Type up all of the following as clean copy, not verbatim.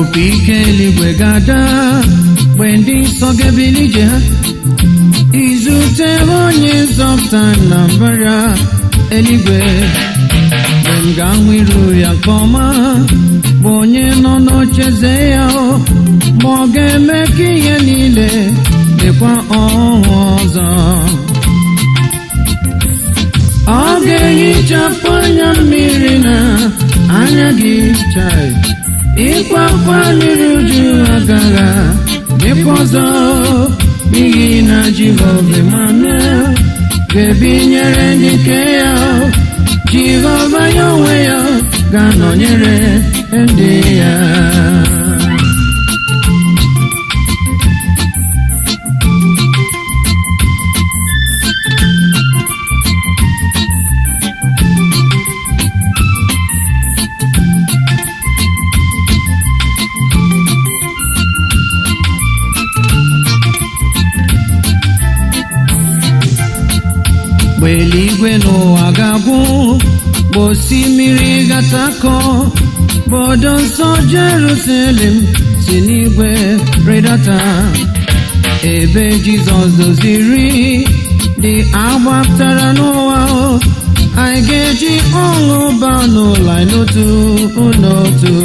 Opi ike eluigwe ga-ada mgbe ndị nsọ ga-ebili ije ha izute onye nzọpụta na mbara eluigwe. Mgbe m ga-ahụ iru ya nke ọma, bụ onye nọ n'ocheeze ya, o ma ọ ga-eme ka ihe niile dịkwa ọhụụ ọzọ. Ọ ga-ehichapụ anya mmiri na anya gị, chai. Ịkwa akwa mmiri uju agaghị dịkwa ọzọ, n'ihi na Jehova Emmanuel ga-ebinyere ndị nke ya. Jehova ya onwe ya ga-anọnyere ndị ya. Mgbe eluigwe n'ụwa ga-agwụ, mgbe osimiri gatakọ, obodo nsọ Jerusalem si n'igwe rịdata, ebe Jizọs doziri dị agbapụtara n'ụwa o, anyị ga-eji ọṅụ baa n'ụlọ anyị n'otu n'otu.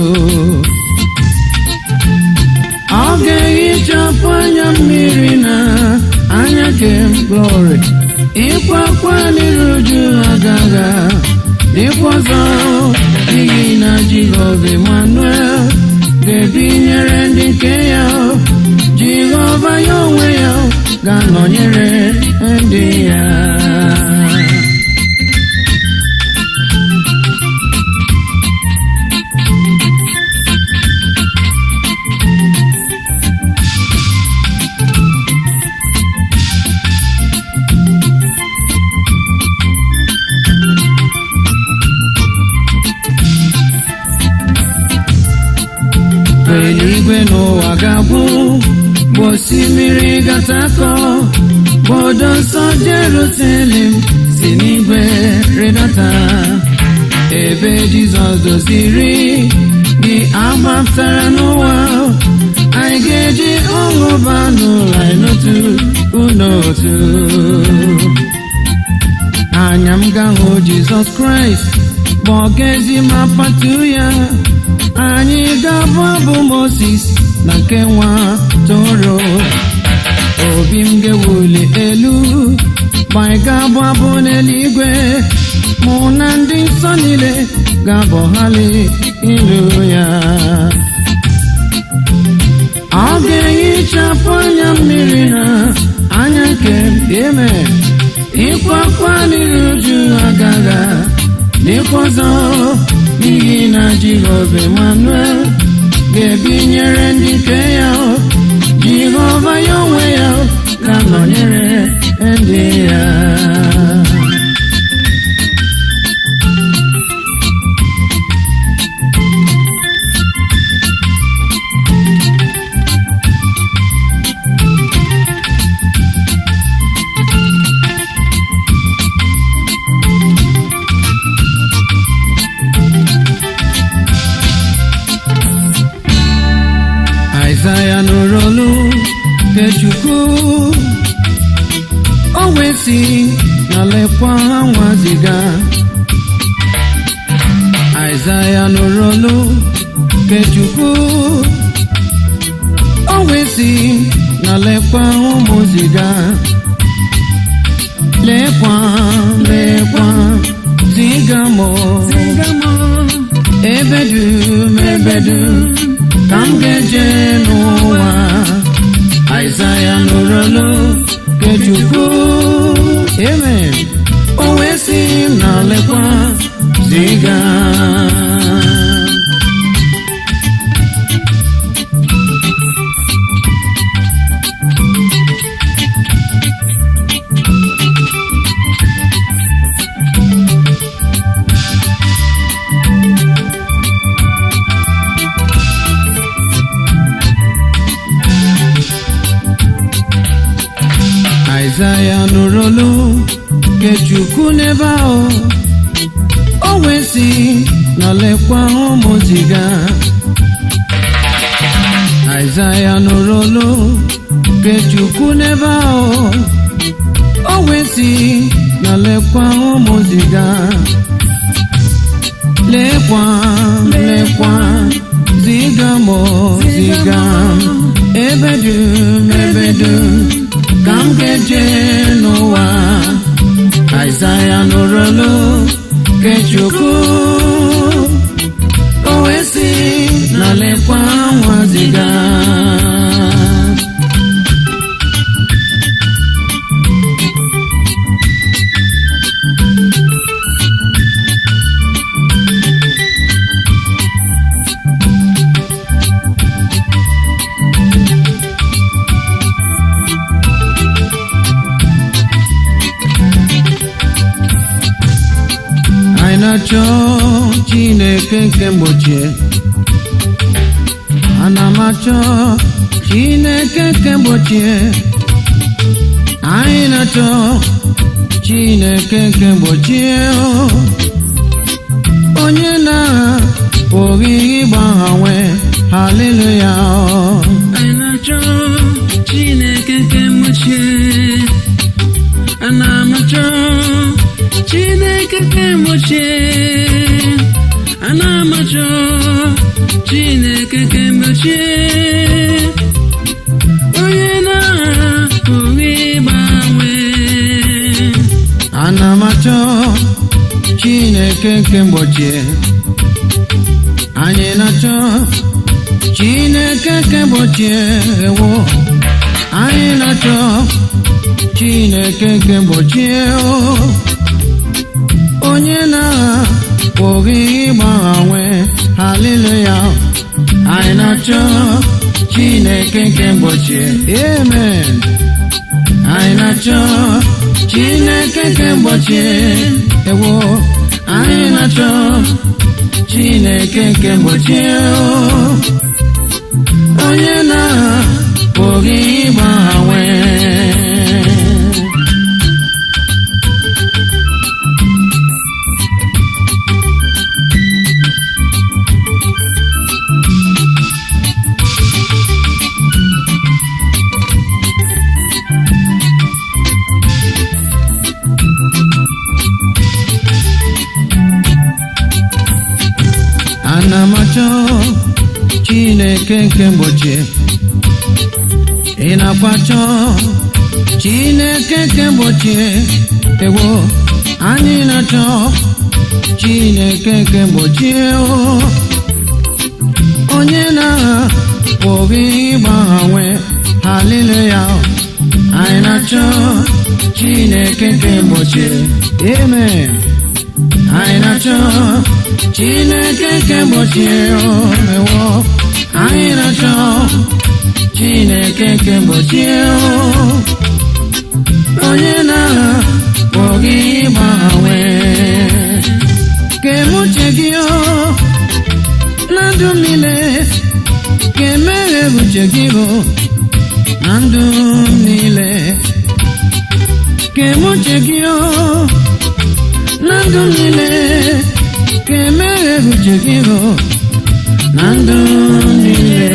Ọ ga-ehichapụ anya mmiri na anya kem glory. Ịkwa akwa n'iru uju agaghị dịkwa ọzọ, n'ihi na Jehova Emmanuel ga-ebinyere ndị nke ya. Jehova ya onwe ya ga-anọnyere ndị ya. Eluigwe n'ụwa ga-agwụ, mgbe osimiri gatakọ, obodo nsọ Jerusalem si n'igwe rịdata, ebe Jizọs doziri dị agbapụtara n'ụwa, anyị ga-eji ọṅụ baa n'ụlọ anyị n'otu n'otu. Anya m ga-ahụ Jizọs Kraịst ma ọ ga-ezi ma patu ya. Anyị ga-abụ abụ Moses na nke nwa toro. Obi m ga-ewuli elu ma anyị ga-abụ abụ n'eluigwe. Mụ na ndị nsọ niile ga-abụ haleluya. Ọ ga-ehichapụ anya mmiri na anya nke eme. Ịkwa akwa n'iru uju agaghị dịkwa ọzọ, n'ihi na Jehova Emmanuel ga-ebinyere ndị nke ya. Jehova ya onwe ya ga-anọnyere ndị ya. Aịzaya nụrụ olu nke Chukwu, o wee sị na lekwa nwa ziga. Aịzaya nụrụ olu nke Chukwu, o wee sị na lekwa ụmụ ziga. Lekwa, lekwa, ziga mụ, ebe dum, ebe dum ka m ga-eje n'ụwa. Aịzaya nụrụ olu nke Chukwu, amen, o wee sị na lekwa ziga. Aịzaya nụrụ olu nke Chukwu n'ebe ahụ, o wee sị na lekwa ụmụ ziga. Aịzaya nụrụ olu nke Chukwu n'ebe ahụ, o wee sị na lekwa ụmụ ziga, lekwa, lekwa, ziga m, ziga m, ebe dum, ebe dum ka m ga-eje n'ụwa. Aịzaya nụrụ olu nke Chukwu, o wee sị na lekwa nwa ziga. Anyị na-achọ Chineke nke mgbochie, ana m achọ Chineke nke mgbochie, anyị na-achọ Chineke nke mgbochie o. Onye na-apụghị ịgbanwe, haleluya o. Anyị na-achọ Chineke nke mgbochie, ana m achọ Chineke nke mgbochie, ana m achọ Chineke nke mgbochie, onye na-apụghị ịgbanwe. Ana m achọ Chineke nke mgbochie, anyị na-achọ Chineke nke mgbochie ewo, anyị na-achọ Chineke nke mgbochie o, onye na-apụghị ịgbanwe, haleluya. Anyị na-achọ Chineke nke mgbochie, amen. Anyị na-achọ Chineke nke mgbochie ewo, anyị na-achọ Chineke nke mgbochie o, onye na-apụghị ịgbanwe. Ana m achọ Chineke nke mgbochie, ị nakwa achọ Chineke nke mgbochie ewo, anyị na-achọ Chineke nke mgbochie o, onye na-apụghị ịgbanwe, haleluya. Anyị na-achọ Chineke nke mgbochie, amen. Anyị na-achọ Chineke nke mgbochie ewo, anyị na-achọ Chineke nke mgbochie o, onye na-apụghị ịgbanwe. Ka uche gị o na ndụ m niile, ka emeghe uche gị o na ndụ m niile, ka uche gị o na ndụ m niile, ka emeghe uche gị o na ndụ m niile.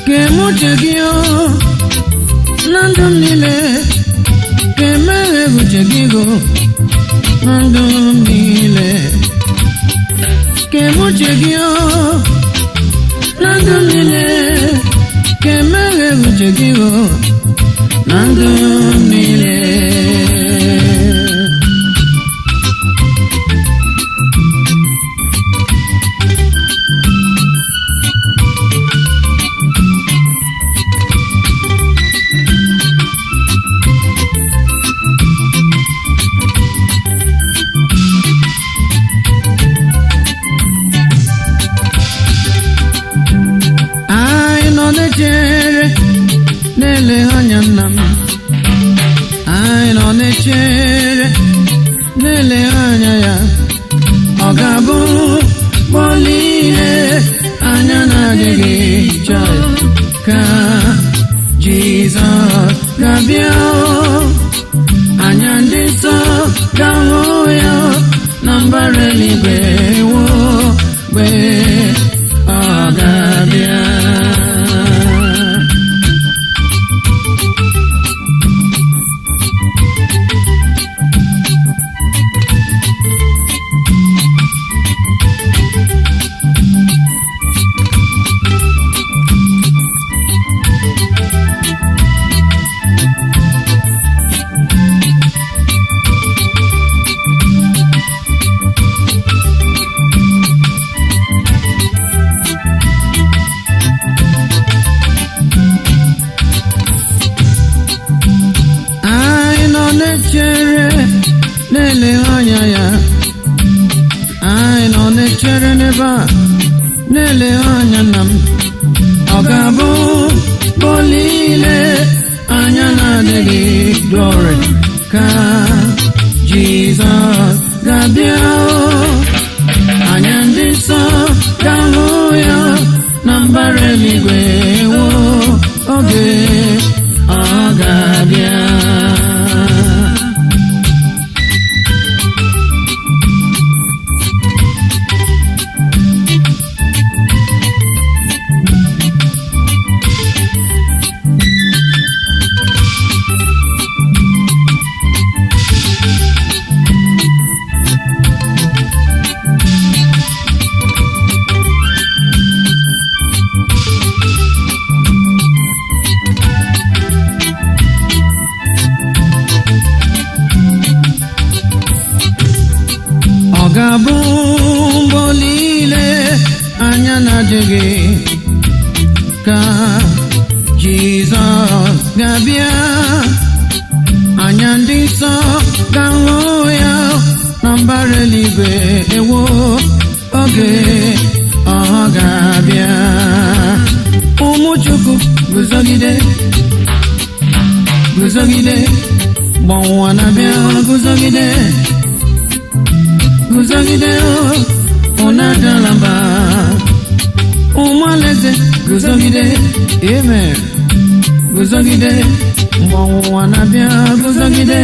Ka uche gị o na ndụ m niile, ka emeghe uche gị o na ndụ m niile, ka uche gị o na ndụ m niile, ka emeghe uche gị o na ndụ m niile. Anyị nọ na-echere na-ele anya nna m. eluigwe wo mgbe ọ ga-abịa. Anyị nọ na-echere, na-ele anya ya. Anyị nọ na-echere n'ebe a, na-ele anya nna m. Ọ ga-abụ olile anya na-adịghị, glory, ka Jizọs ga-abịa. Anya ndị nsọ ga-ahụ ya na mbara eluigwe wo oge ọ ga-abịa. Ọ ga-abụ mbọ niile anya na-adịghị ka Jizọs ga-abịa. Anya ndị nsọ ga-ahụ ya na mbara eluigwe ewo oge ọ ga-abịa. Ụmụ Chukwu, guzogide, guzogide, gbọnwa na-abịa. Guzogide, guzogide, unu adala mba. Ụmụ alaeze, guzogide, amen, guzogide, mgbe ọnwụnwa na-abịa. Guzogide,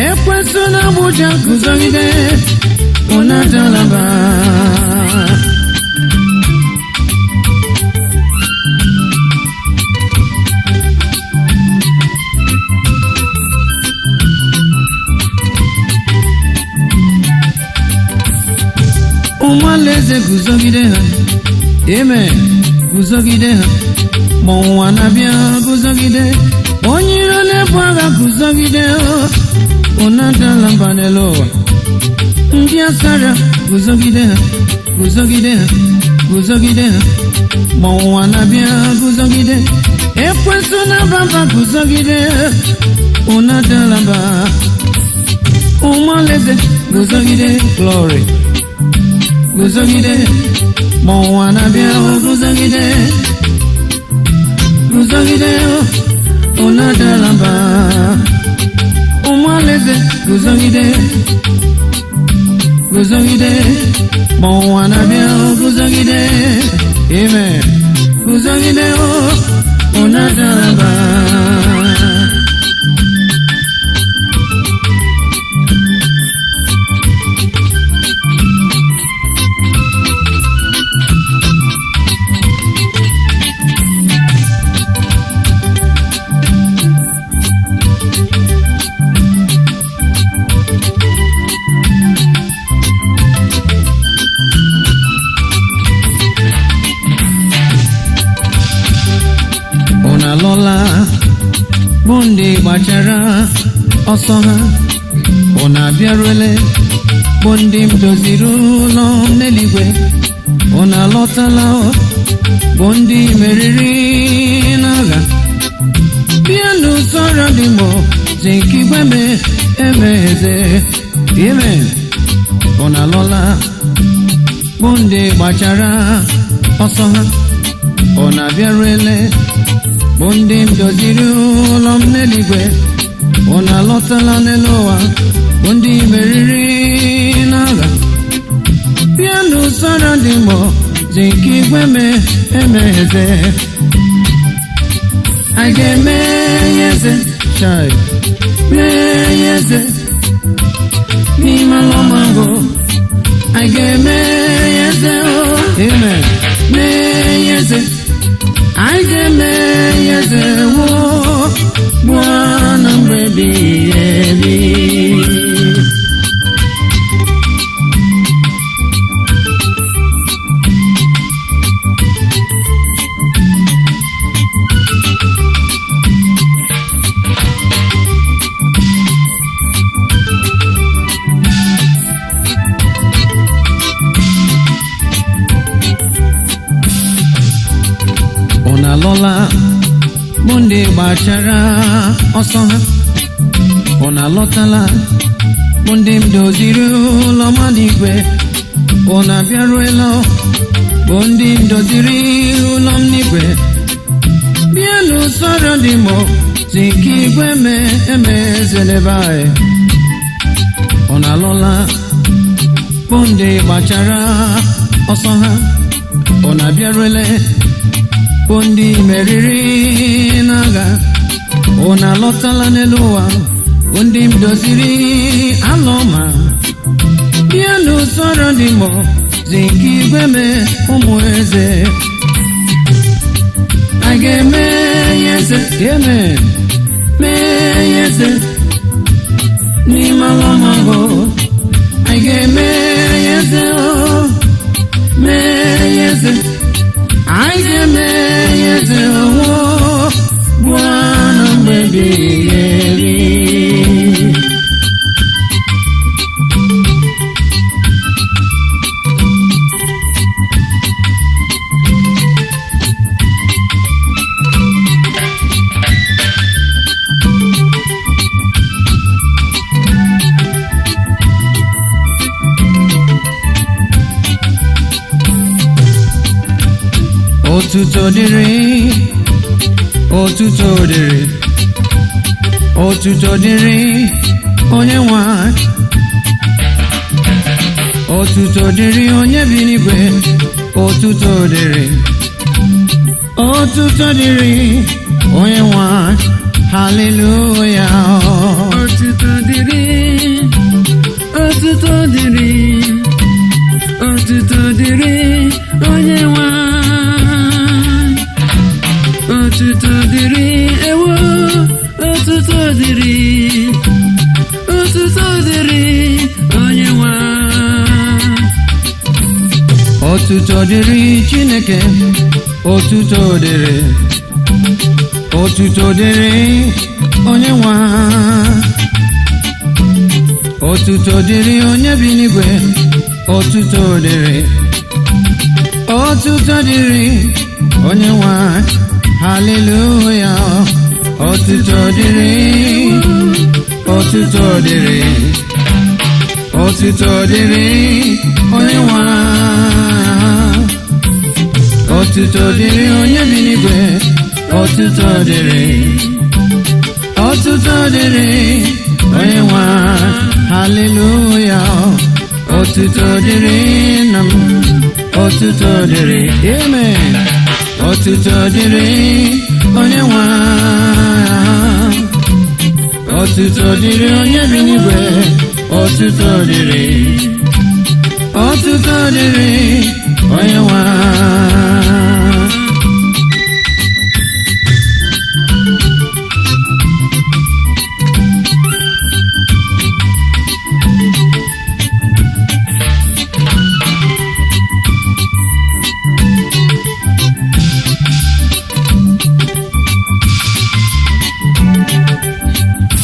ekwesị na Abuja, guzogide, unu adala mba. Ụmụ alaeze, guzogide ha, amen, guzogide ha ma ọnwụnwa na-abịa. Guzogide, onye iro na-ebu agha, guzogide, unu adala mba n'elu ụwa. Ndị asara, guzogide ha, guzogide ha, guzogide ha ma ọnwụnwa na-abịa. Guzogide, ekwesị na mba, guzogide, unu adala mba. Ụmụ alaeze, guzogide, glory, guzogide ma ọnwụnwa na-abịa. Guzogide, guzogide, unu adala mba. Ụmụ alaeze, guzogide, guzogide ma ọnwụnwa na-abịa. Guzogide, amen, guzogide, unu adala mba. Unu alọla, bụ ndị gbachara ọsọ ha. Unu abịaruele, bụ ndị m doziri ụlọ m n'eluigwe. Unu alọtala, bụ ndị meriri n'agha. Bịa n'usoro dị mbụ zi nke igwe me emeze, amen. Unu alọla, bụ ndị gbachara ọsọ ha. Unu abịaruele, bụ ndị m doziri ụlọ m n'eluigwe. Unu alọtala n'elu ụwa, bụ ndị meriri n'agha. Bịa n'usoro dị mbụ zi nke igwe me emeze. A ga-eme ya eze, chai, mee ya eze n'ime ala ọma ahụ. A Gbachara ọsọ ha, unu alọtala, bụ ndị m doziri ụlọ mmadụ igwe. Unu abịaruela, bụ ndị m doziri ụlọ m n'igwe. Bịa n'usoro dị mọ si nke igwe mee emezelebe anyị. Unu alọla, bụ ndị gbachara ọsọ ha. Unu abịaruela, bụ ndị meriri n'agha. Unu alọtala n'elu ụwa, bụ ndị m doziri ala ọma. Bịa n'usoro dị mọ zi nke igwe mee ụmụ eze. A ga-eme ya eze, amen, mee ya eze n'ime ala ọma bụ. A ga-eme ya eze o, mee ya eze. Anyị ga-eme ya eze owo, Bwana mgbe ebighị ebi. Otuto dịrị, otuto dịrị, otuto dịrị onye nwe anyị. Otuto dịrị onye bi n'igwe. Otuto dịrị, otuto dịrị onye nwe anyị. Haleluya. Otuto dịrị, otuto dịrị, otuto dịrị onye nwe anyị. Otuto dịrị, ewo, otuto dịrị, otuto dịrị onye nwe anyị. Otuto dịrị Chineke. Otuto dịrị, otuto dịrị onye nwe anyị. Otuto dịrị onye bi n'igwe. Otuto dịrị, otuto dịrị onye nwe anyị. Haleluya. Otuto dịrị, otuto dịrị, otuto dịrị onye nwe anyị. Otuto dịrị onye bi n'igwe. Otuto dịrị, otuto dịrị onye nwe anyị. Haleluya. Otuto dịrị nna m. Otuto dịrị, amen. Otuto dịrị onye nwe anyị. Otuto dịrị onye bi n'igwe. Otuto dịrị, otuto dịrị onye nwe anyị.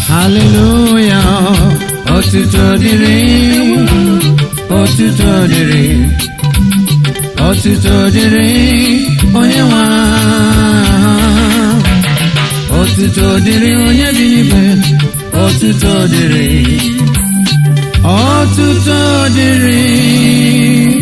Haleluya. Otuto dịrị, otuto dịrị, otuto dịrị onye nwe anyị. Otuto dịrị onye bi n'igwe. Otuto dịrị, otuto dịrị.